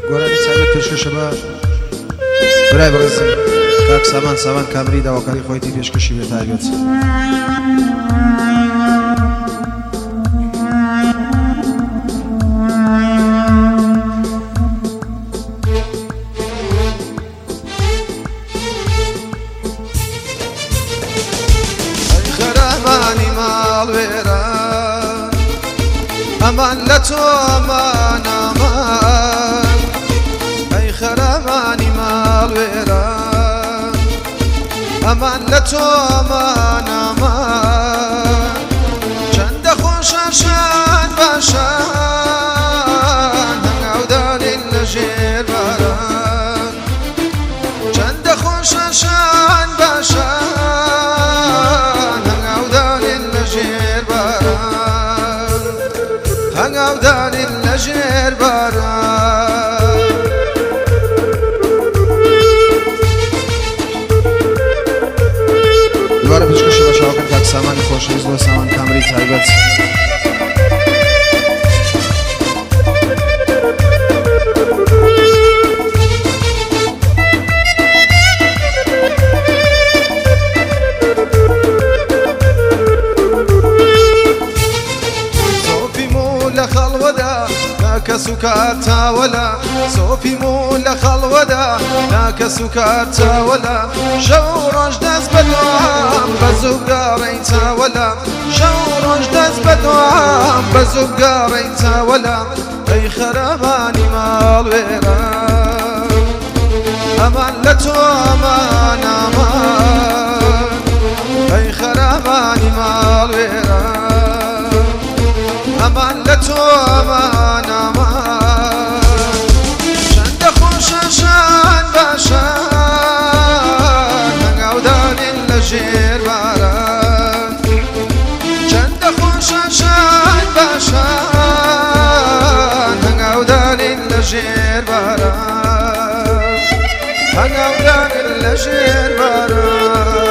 گۆرانی تایبەت پێشکەشە بە برای بەڕێزم کاک سامان سامان کامری داواکاری خۆیتی پێشکەشی بێ تایبەت. ئەی خەرامانی ماڵ وێران ئەمان لە تۆمان ئەمان ئەی خەرامانی ماڵ وێران ئەمان لە تۆمان ئەمان چەندە خۆشە شان باشان هەنگاودانین لە ژێر باران چەندە خۆشە شان باشان هەنگاودانین لە ژێر باران هەنگاودانین لە ژێر باران. دووبارە پێشکەشە بە چاوەکەن کاک سامانی خۆشەویست بۆ سامان کامری تایبەت. سۆفیم و لە خەڵوەدا ناکەس و کار تاوەلا سۆفیم و لە خەڵوەدا ناکەس و کار تاوەلا شەو ڕۆژ دەست بە دوام بە زوو گەڕێی تاوەلا شەو ڕۆژ دەست بە دوام بە زوو گەڕێی تاوەلا ئەی خەرابانی ماڵ وێران ئەمان لە تۆ ئەمان ئەمان ئەی خەرابانی ماڵ وێران ئەمان لە تۆ ئەمان ئەمان چەندە خۆشە شان باشان هەنگاودانین لە ژێر باران چەندە خۆشە شان باشان هەنگاودانین لە ژێر باران هەنگاودانین لە ژێر باران.